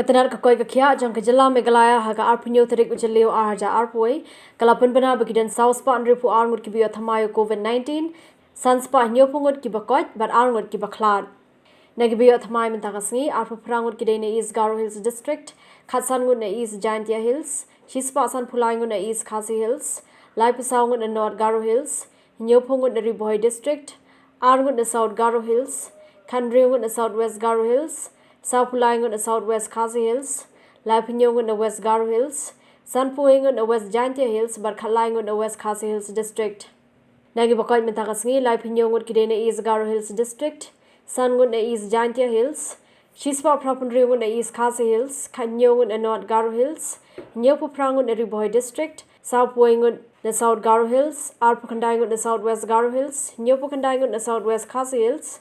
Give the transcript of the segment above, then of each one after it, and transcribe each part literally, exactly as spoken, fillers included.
Tnat ka koit ka khiah jong ka jylla Meghalaya ha ka arphew tarik u Jylliew ar hajar arphew, ka la pynbna ba ki don saw spah hynriewphew ar ngut kiba ïoh thymmai u COVID nineteen, san spah hynñiewphew ngut kiba koit bad ar ngut kiba khlad. Na kiba ïoh thymmai mynta ka sngi, arphew phra ngut ki dei na East Garo Hills District, khatsan ngut na East Jaintia Hills, shispah sanphew lai ngut na East Khasi Hills, laiphew saw ngut na North Garo Hills, hynñiewphew ngut na Ri Bhoi District, ar ngut na South Garo Hills, khathynriew ngut na South West Garo Hills, sawphew lai ngut na South West Khasi Hills, laiphew hynñiew ngut na West Garo Hills, sanphew wei ngut na West Jaintia Hills bad khatlai ngut na West Khasi Hills District. Na kiba koit mynta ka sngi, laiphew hynñiew ngut ki dei na East Garo Hills District, san ngut na East Jaintia Hills, shispah phraphew hynriew ngut na East Khasi Hills, khathynñiew ngut na North Garo Hills, hynñiewphew phra ngut na Ri Bhoi District, sawphew wei ngut na South Garo Hills, arphew khyndai ngut na South West Garo Hills, hynñiewphew khyndai ngut na South West Khasi Hills,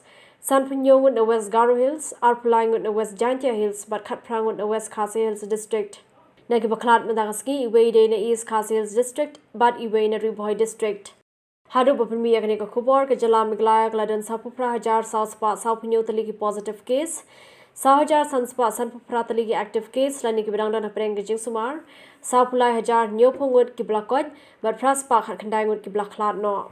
sanphew hynñiew ngut na West Garo Hills, arphew lai ngut na West Jaintia Hills bad khatphra ngut na West Khasi Hills District. Na kiba khlad mynta ka sngi, iwei i dei na East Khasi Hills District bad iwei na Ri Bhoi District. Haduh ba pynmih ïa kane ka khubor, ka jylla Meghalaya ka la don sawphew phra hajar saw spah sawphew hynñiew tylli ki positive case, saw hajar san spah sanphew phra tylli ki active case, lane kiba dang don hapdeng ka jingsumar, sawphew lai hajar hynñiewphew ngut kiba la koit bad phra spah khatkhyndai ngut kiba la khlad noh.